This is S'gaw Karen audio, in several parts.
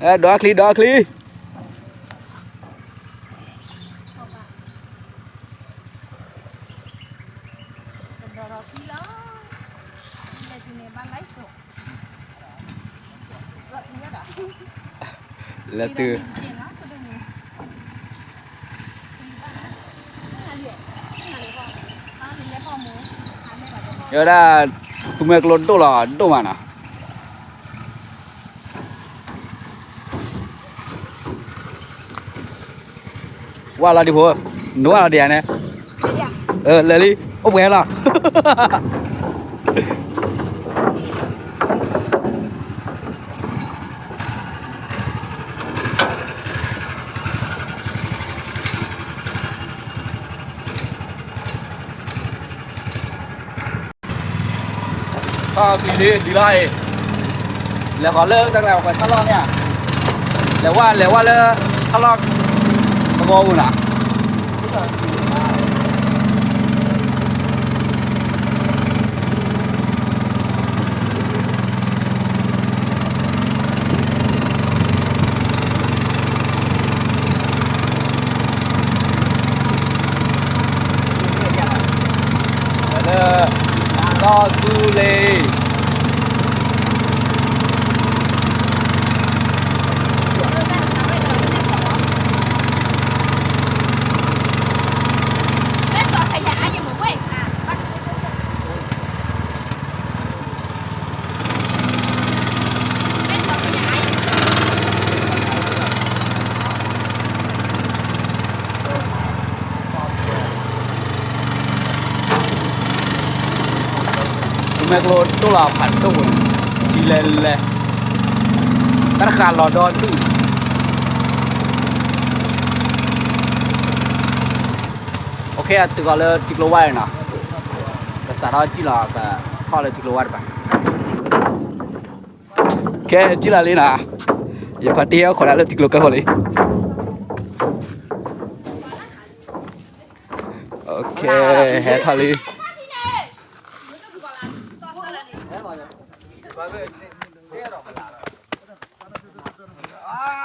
အဲ ဒိးချံ ဒိးချံ လဲၤတုၤ ယဝဲဒၣ် သူမွဲကျိဒိၣ်လီၤ ဒိၣ်မးနီၤ. ဝၢ်လီၤဒံးဖိ, နဝၢ်လီၤဒံးဧါန့ၣ်, လဲၤလံ, အိၣ်ပှဲၤလီၤ. ထီၣ်ချံလံ ဒ်လီၤအံၤ, လဲၤဃီၤလၢတၢ်ကျါ ပှၤထီၣ်လီၢ်မ့ၢ်ဧါ, လဲၤဝဲ လဲၤဝဲလၢ ထီၣ်လီၢ် သဝီပူၤနီၤ. လၢ ဒီသူလ့ၤ သူမွဲကျိဒိၣ်လီၤဖးဒိၣ်ဝဲ, ထံလဲၤလဲၤ, တၢ်တဃာ်လီၤဒီဒူၣ်. အိၣ်ခ့ အတုၤဃီၤလၢထံကျိဝါန့ၣ်နီၤ, ကစးထီၣ်စံၣ်လီၤ ကထီၣ်လၢထံကျိဝါတပၤ. ကဲ စံၣ်လီၤလံနီၤ, ယဖါတံၢ်ဟဲအိၣ်ခိးဒၣ်လၢထံကျိကဲဖိလံ. ဟဲထီၣ်လံ.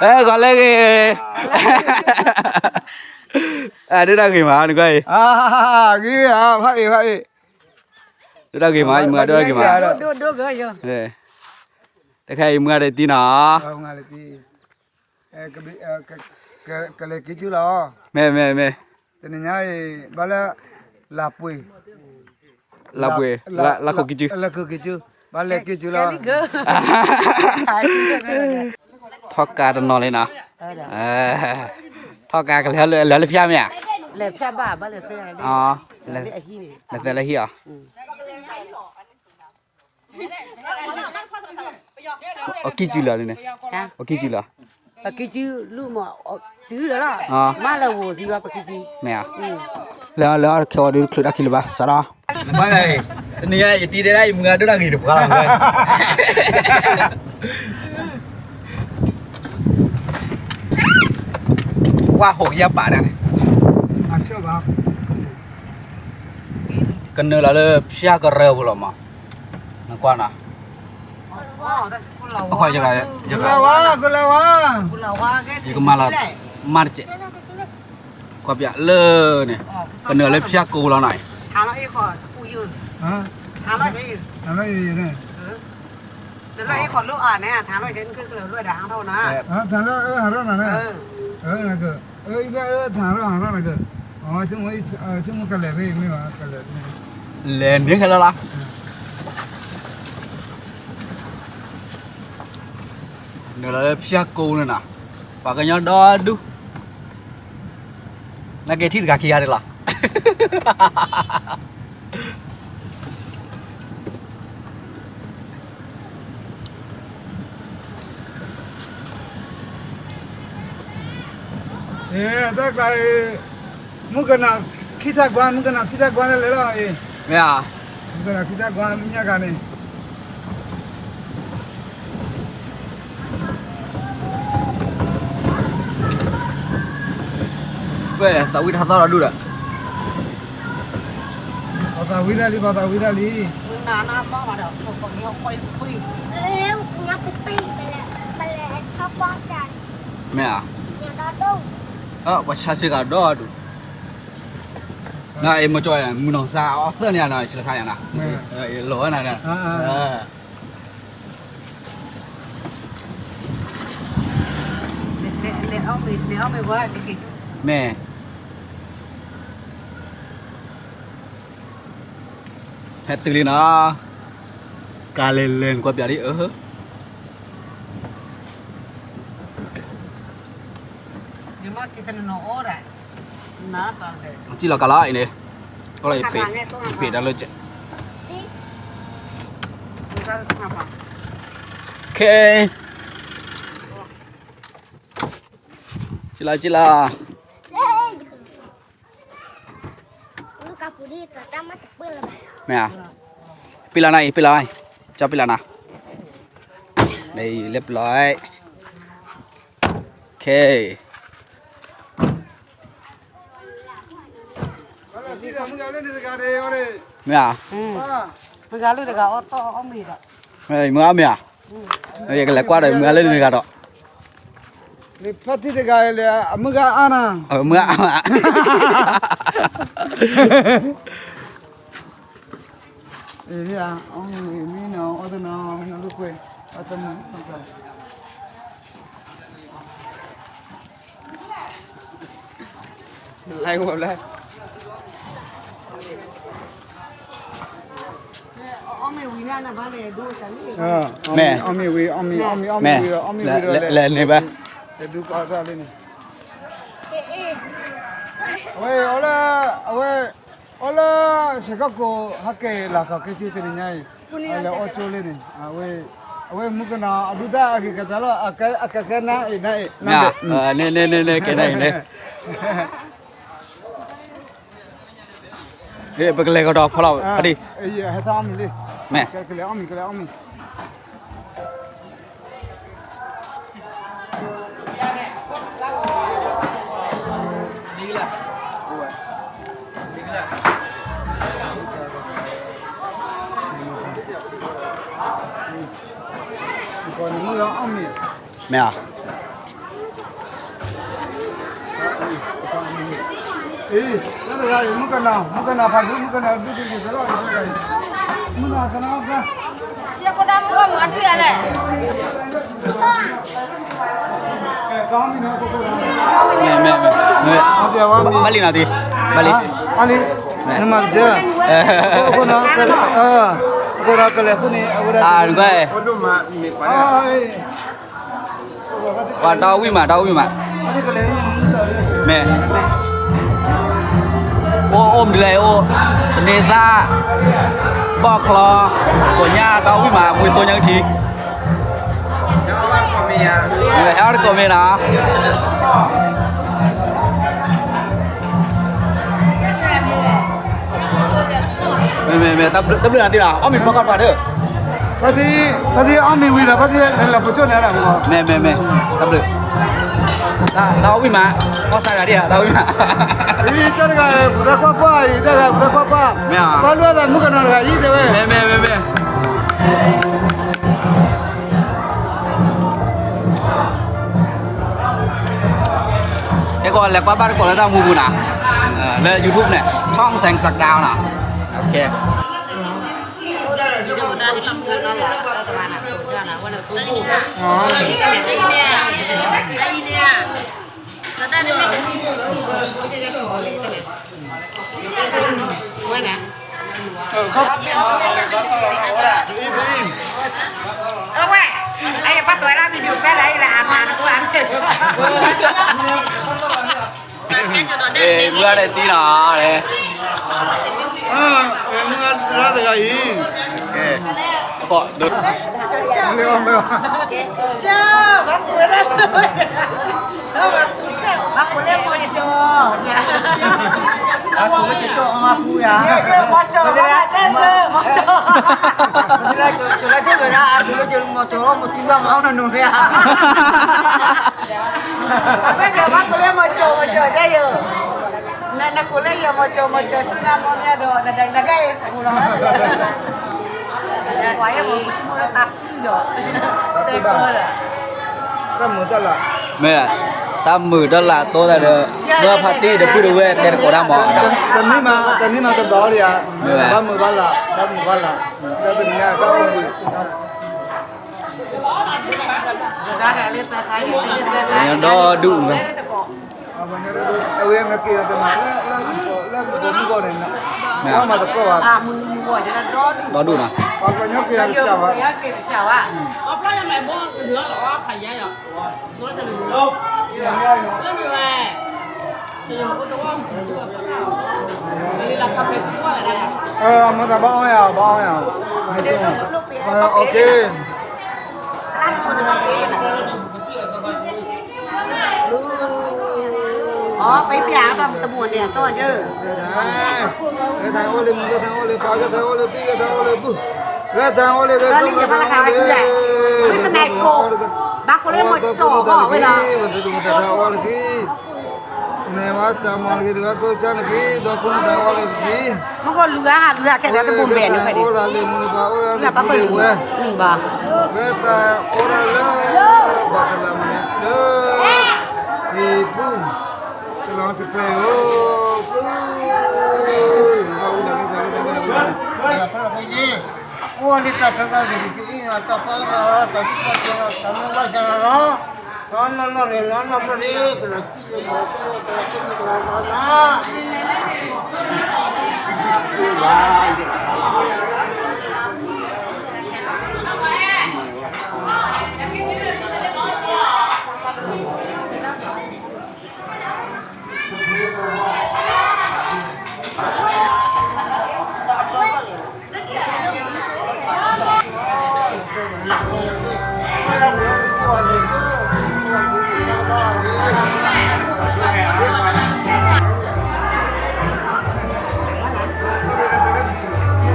အဲ ဂီၤလၢအဂ့ၤ, ဒိၣ်တၢ်ဂ့ၤမး နကွၢ်အံၤ, ဂ့ၤဧါ ဖးအံၤ ဖးအံၤ, ဒိၣ်တၢ်ဂ့ၤမး ယမုၢ်ဂၤဒိၣ်တၢ်ဂ့ၤမး, တခါအံၤမုၢ်ဂၤဒိၣ်တံၢ်နီၤ, ကလဲၤက့ၤစုလီၤ, မ့ၢ် မ့ၢ် မ့ၢ်, တနံၤညါအံၤ ဘၣ်လၢ လၢပှ့ၤ လၢပှ့ၤ လၢခိၣ်က့ၤစု, လၢခိၣ်က့ၤစု, ဘၣ်လဲၤက့ၤစုလီၤ. ထီၣ်ကါတနီၤလံနီၤ, ထီၣ်ကါကလဲၤလၢဖၠၣ်မ့ၢ်ဧါ, လဲၤဖၠၣ်ဘၣ် ဘၣ်လဲၤဖဲ လဲၤသဲလၢဟံၣ်အီၤ, အကံၢ်စုလီၤန့ၣ်, အကံၢ်စုလီၤ, ပကံၢ်စုလူၢ်မး, စုလီၤလီၤ, မ့ၢ်လၢဝိၤသံဝဲပကံၢ်စု, မ့ၢ်ဧါ, လၢ လၢခဲအံၤဒုးတချုးတၢ်ခံလၢၤဘၣ် စးထီၣ်, နကွၢ်, တနံၤညါယတံၤတဲဒၣ်ယမုၢ်ဂၤဒိၣ်တၢ်ဂ့ၤတပှၤလီၤ, ဝၢ်ဟိးကယၢ်ပာ်ဒၣ်န့ၣ်, ကနုာ်လီၤလၢဖၠၣ်ကရၢပူၤလီၤမး, နကွၢ်နီၤ, ယကမၤလီၤ မၢ်တစဲး, ကွၢ်ပၠးလၢန့ၣ်, ကနုာ်လၢဖၠၣ်ကိလီၤနီၤ, ထါလီၤအံၤဃီၤလိၣ်အါန့ၣ် ထါလီၤအံၤန့ၣ်ကလၢၤလွဲၢ်ဒီးဟးထီၣ်နၤ, ထါလီၤအါထီၣ်နၤ, လဲၤန့ၣ်ခဲလၢာ်လီၤ, နုာ်လီၤလၢဖၠၣ်ကိန့ၣ်နီၤ, ပှၤကညီဒီဒူၣ်, နက့ၤထံၣ်တဂၤခံဂၤန့ၣ်လီၤ. တၢ်ကျါအံၤ, မုၣ်ကနီၤခံထၢၣ်ကွၢ်, မုၣ်ကနီၤခံထၢၣ်ကွၢ်လၢလဲၤလီၤအံၤ, မ့ၢ်ဧါ, မုၣ်ကနီၤခံထၢၣ်ကွၢ်မုၢ်ညါဂၤန့ၣ် ပသးဝံၣ်တၢ်လံ, ပသးဝံၣ်တၢ်လံ, ပသးဝံၣ်တၢ်လံ. ပလဲၤထီၣ်ကွၢ် မ့ၢ်ဧါ, ပှၤဆါစ့ၢ်ကီးဒီဒူၣ်, နအံၤမ့ၢ်ကၠီ မုၢ်နီၢ်စါအီၣ်သၢန့ၣ်နီၤ ဆၢခါယၤနီၤ, လီၤနၤ, မ့ၢ် ဟဲတုၤလံနီၤ, ကါလဲၤလဲၤနကွၢ်ပၠးဒ်အၢ, စံၣ်လီၤကါလီၤအံၤန့ၣ်, အီၣ်လၢယပ့ၤတၢ်လၢ, ခဲ, စံၣ်လီၤစံၣ်လီၤ. မ့ၢ်ဧါ, ပ့ၢ်လီၤနၤအံၤ ပ့ၢ်လီၤနၤ, ကၠီပ့ၢ်လီၤနၤ, လဲၤပလီၤ, ခဲ, မ့ၢ်ဧါ, မ့ၢ်ဧါ, ယကလဲၤကွၢ်ဒီး မုၢ်ဂၤလၢန့ၣ်တဂၤဒီး, ဖါတံၢ်တဂၤလဲၣ် အမုၢ်ဂၤအါနၤ, မုၢ်ဂၤအါမး, မ့ၢ်နီၤ အီၣ်တနီၤ နလိာ်ကွဲ, အီၣ်တနီၤ မ့ၢ်, အီၣ်မ့ၤဝံၤ အီၣ်မ့ၤ အီၣ်မ့ၤ အီၣ်မ့ၤဝံၤဒီး အီၣ်မ့ၤဝံၤဒီး လဲၤန့ၣ်ဘၣ်, အဝဲ အီၣ်လၢ အဝဲ အီၣ်လၢ စကီၢ်ကိး ဟဲက့ၤလၢကီၢ်က့ၤကၠိတနံၤညါအံၤ, လဲၤအီၣ်ကၠိလၢန့ၣ်, အဝဲမုၣ်ကနီၤ အဒုၣ်တၢ်အဂ့ၤကတၢၢ်လီၤ, အကဲနၤအံၤနၤအံၤ, န့ၣ်န့ၣ်န့ၣ် ကဲနၤအံၤန့ၣ် ပကလဲၤကဒီးဖီလာ်, မ့ၢ်, ကလဲၤအီၣ်မ့ၤ ကလဲၤအီၣ်မ့ၤ မ့ၢ်ဧါ, မုၣ်ကနီၤ မုၣ်ကနီၤ ဖးဒိၣ် မုၣ်ကနီၤ ဒုးက့ၤက့ၤသလီၤ, မုၣ်ကနီၤ သနီၤ မ့ၢ် မ့ၢ် မ့ၢ် ဘၣ်လံနီၤတံၢ်, ဘၣ်လံ, ဘၣ်လံ, နမၤကစၢၢ်, အဃိနီၤ, အဃိဒီးကလဲၤဃုန့ၣ် အဝဲဒၣ်, ပှၤတၢ်အိၣ်ဝံၣ်မး တၢ်အိၣ်ဝံၣ်မး, မ့ၢ်, အိၣ်အိၣ်မနုၤလဲၣ်အိၣ်, သန့ၤသၣ်, ဘီၣ်ချီ, ကိးညါ တၢ်အိၣ်ဝံၣ်မး ဝံၤတိၢ်ညါကထံ ဟဲအီၣ်တကိးမ့ၢ်နီၤ, မ့ၢ် မ့ၢ် မ့ၢ် တၢ်ဘျုးနၤတံၢ်နီၤ အီၣ်မ့ၤဘျီကီၢ်ပှၤဒီး, ဖါတံၢ် ဖါတံၢ်အီၣ်မ့ၤဝံၤဒီး ဖါတံၢ်လဲၤလီၤပိာ်ကၠိၣ်န့ၣ်လီၤ, မ့ၢ် မ့ၢ် မ့ၢ် တၢ်ဘျုး, တၢ်အီၣ်ဝံၣ်မး, အီၣ်စါဂၤဒံးဧါ တၢ်အီၣ်ဝံၣ်မး, အံၤတၢ်တဂၤ ပူၤတၢ်ကွၢ်ကွၢ် အံၤတၢ်တဂၤ ပူၤတၢ်ကွၢ်ကွၢ်, မ့ၢ်ဧါ, ဘၣ်လွဲၢ်သးမုၣ်ကနီၤတဂၤအံၤတဲဝဲ, မ့ၢ် မ့ၢ် မ့ၢ် မ့ၢ် အဲကီးလဲၤကွၢ်ဘၣ်တကိးလၢတၢ်မူပူၤနၤ, လၢ YouTube န့ၣ် ช่องแสงศักดา နၤ, ဝဲန့ၣ် အဝဲ အယပှၤတွဲလၢ video ဖဲလၢအံၤလၢအမၤနကိးအမ့ၢ် မုၢ်ဂၤဒီးသံနီၤ, မုၢ်ဂၤတဂၤအံၤ, အခီၣ်ဒိၣ်, မၤကူလဲၣ်မီၢ်ကၠီ, မၤကူဝဲကၠီအီၣ်မၤကူယၤ, မီၢ်ကၠီ, ကၠီလၢကၠီလၢကၠီလၢအကူလၢကၠီမီၢ်ကၠီမီၢ်ကူယၤမၤအီၣ်နနူၤန့ၣ်ဧါ, မ့ၢ်ကၠီမၤကူလဲၣ်မီၢ်ကၠီမီၢ်ကၠီယၤယိၤ, နကူလဲၣ်ယၤမီၢ်ကၠီမီၢ်ကၠီဆူနၤမီၢ်မ့ၢ်ဒီး နဒၣ်နဂၤအံၤကူလီၤ, ပှၤယဲၢ်မီၢ်ကူမုၢ်လၢတၢ်ပျုၢ်ဒီး, တၢ်မုာ်တၢ်လၤ မ့ၢ်, တၢ်မုာ်တၢ်လၤတိၢ်တၢ်ဒီး, မ့ၢ်ဖါတံၢ်ဒီးပုၢ်ဒီးဝဲၢ်တဲတကိးတၢ်မၤ, တနံၣ်မး, တနံၣ်မးတဘျီလံဧါ, မ့ၢ်ဝဲ, ဘၣ်မုာ်ဘၣ်လၤ, ဘၣ်မုာ်ဘၣ်လၤ, ဒီးတနံၣ်မးတၢ်မုာ်, ဒီဒူၣ်မး, အဝဲမ့ၢ်က့ၤဒီးတမၤ, လၢမုၢ်ဂီၤန့ၣ်, မၤတပၢၢ်ဘၣ်, ဒီဒူၣ်နီၤ, ပှၤကညီက့ၤဒီးတစှၤဘၣ်, မ့ၢ်တၢ်ဘၣ်အီၣ်ယၤ, ဘၣ်အီၣ်ယၤ, အီၣ်က့ၤ အီ ပပျၢ်တၢ်တမူန့ၣ် အသီၣ်ယၢ်, ဂဲၤထၢၣ်အိၣ်လၢမုၢ် ဂဲၤထၢၣ်အိၣ်လၢဖါ ဂဲၤထၢၣ်အိၣ်လၢပံၤ ဂဲၤထၢၣ်အိၣ်လၢဘုၣ်, ဂဲၤထၢၣ်အိၣ်လၢဂဲၤထၢၣ်အိၣ်လၢ, ဝဲသ့ၣ်တဂၤတဂၤအိၣ်လၢခံ န့ၣ်ဝဲတၢ်မၤလၢခံ တဂၤသိၣ်ကၢ်လၢခံ ဒီခိၣ်နတၢ်အိၣ်လၢခံ မ့ၢ်ကီၢ်လူၤဂၤဟးလူၤဂၤခဲလၢာ်တဘိဘဲၣ်န့ၣ်ဖဲန့ၣ်, လူၤဂၤပၣ်ပၢၢ်လူၤဝဲ, န့ၣ်ဘၣ်, လၢတၢ်အိၣ်ဒၣ်လၢ ဘၣ်တလးမန့ၣ် လၢ ဟံၣ်ပူၤ, တလီၤတကျဲဧိၤ, အိၣ်လၢတၢ်ကရၢကရိ တၢ်ကီတၢ်ခဲ တၢ်မ့ၢ်ဘၣ်ဆၣ်လီၤ တၢ်နီၢ်နီၢ်န့ၣ် နီၢ်နီၢ်ပရ့ ကလီၤစံၣ်ကလီၤကလီၤကလီၤနီၤ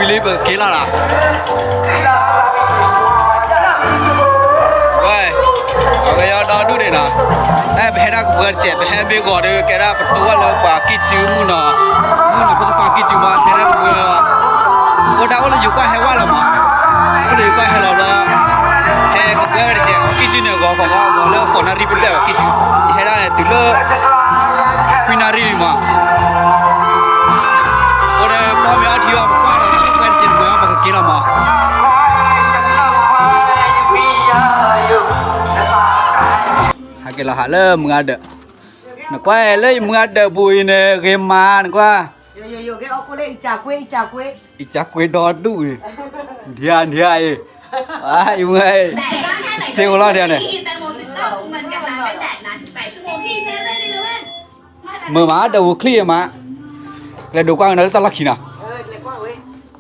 လံပကက့ၤလီၤနီၤ, ဝဲ, အကယီဒီဒူၣ်န့ၣ်နီၤ, အဲ ပဟဲဒၣ်ကပှဲၤတစဲး ပဟဲမ့ၢ်ဂီၤဒီး ကဲဒၣ်ပတိဝဲလၢပှၤကံၢ်စုမုၢ်နီၤ, မုၢ်နီၤဖိသၣ်ပှၤကံၢ်စုမး ဟဲဒၣ်ကပှဲၤလီၤ, အိၣ်ဒၣ်အိၣ်လၢယကွၢ်ဟဲဝဲလီၤမး, အိၣ်လၢယကွၢ်ဟဲလီၤလီၤ, ဟဲကပှဲၤဝဲတစဲး ပှၤကံၢ်စုန့ၣ် ဂီၤဂီၤဂီၤဂီၤလၢဃိးနၣ်ရံၣ်ပဘျဲၣ် ပှၤကံၢ်စု, ယဟဲဒၣ်န့ၣ်တုၤလၢ ခွံနၣ်ရံၣ်လံမး အိၣ်ဒီးပီၣ်မ့ၢ်အီထံအီ ပကွၢ်ဒီး ပကွၢ်တစဲးတပှဲၤ ပကက့ၤလီၤမး, ဟးက့ၤလီၤဟးလၢမုၢ်အါဒၢး, နကွၢ်လၢယမုၢ်အါဒၢးပူၤအံၤန့ၣ် ဂ့ၤမးနကွၢ်, အံၤကကွ့ဒီဒူၣ်အံ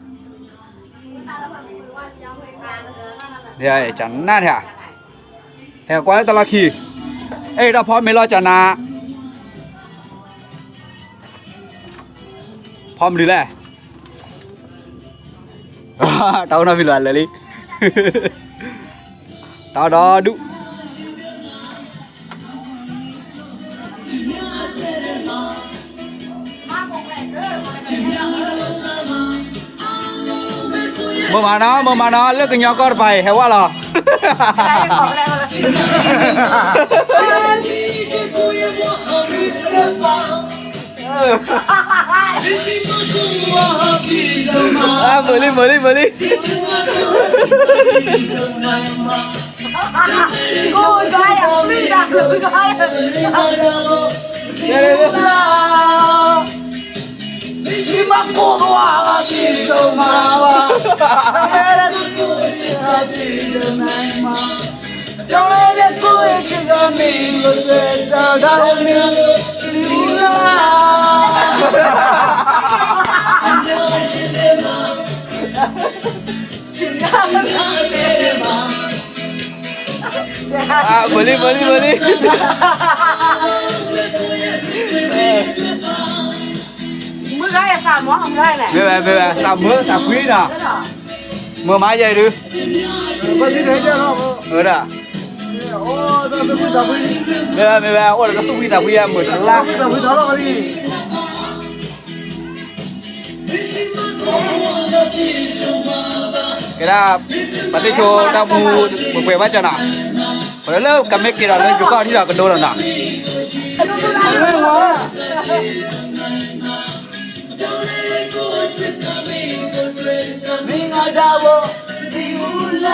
ၤ, ဒံးဧါဒံးဧါအံၤ, အံၤမုၢ်အါ, စ့အိၣ်လီၤဒံးဧါန့ၣ် မ့ၢ်မး ဒီးဝူချံမး, ကလဲၤဒိးကွၢ်က့ၤနၤလၢတၢ်လီၢ်ခံနီၤ, ကနၣ်ဧါ, ဟဲကွၢ်လၢတၢ်လီၢ်ခံ, အဲၣ်ဒိးဖီမ့ၤလီၤကနၤ, ဖီမနုၤလဲၣ်, တၢ်အိၣ်နီတမံၤလၢၤလၢာ်လံ, တၢ်အိၣ်ဒီဒူၣ် မ့ၢ်မးနီၤ မ့ၢ်မးနီၤ လၢကညီကီၢ်တပၤအံၤ ဟဲဝဲလီၤ. မုာ်လံ မုာ်လံ မုာ်လံ. Mùa lí, mùa lí, mùa lí. မုၢ်ဂၤယသးမုာ်, မုၢ်ဂၤန့ၣ်, မ့ၢ်ဝဲ မ့ၢ်ဝဲ သးမုာ်သးဖှံနီၤ, မုာ်မးယဲအံၤဒုး, မ့ၢ်ဝဲ မ့ၢ်ဝဲ အိၣ်ဒီးကသူၣ်ဖှံသးဖှံယဲ မုာ်တလါ ကဲဒၣ် ပှၤသ့ၣ်ဆိတၢ်မူ ပှဲၤပှဲၤဘၣ်ကၢ်နီၤ, ပှၤလၢကမ့ၢ်က့ၤဒီးလၢယိၤကီၢ်ထံဒီးကဒိလီၤနီၤ. မ့ၢ်ငါဒၣ်ဝဲ ဒ်မူလၢ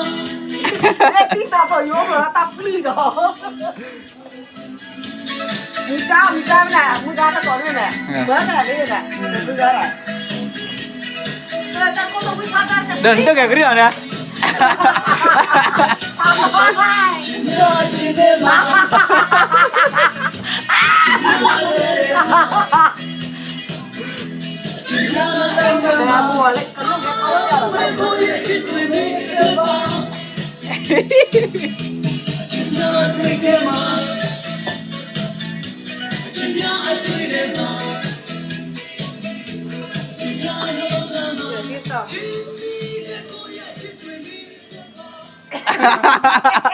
တၢ်ပယိၤမ့ၢ်တၢ်ပျုၢ်ဒီး မုၢ်ကါ မုၢ်ကါမနုၤ မုၢ်ကါတကိးန့ၣ်န့ၣ် ဘၢတၢ်န့ၣ်န့ၣ် မုၢ်ကါန့ၣ် ဒီးနတဂဲၤကရံၣ်လီၤန့ၣ်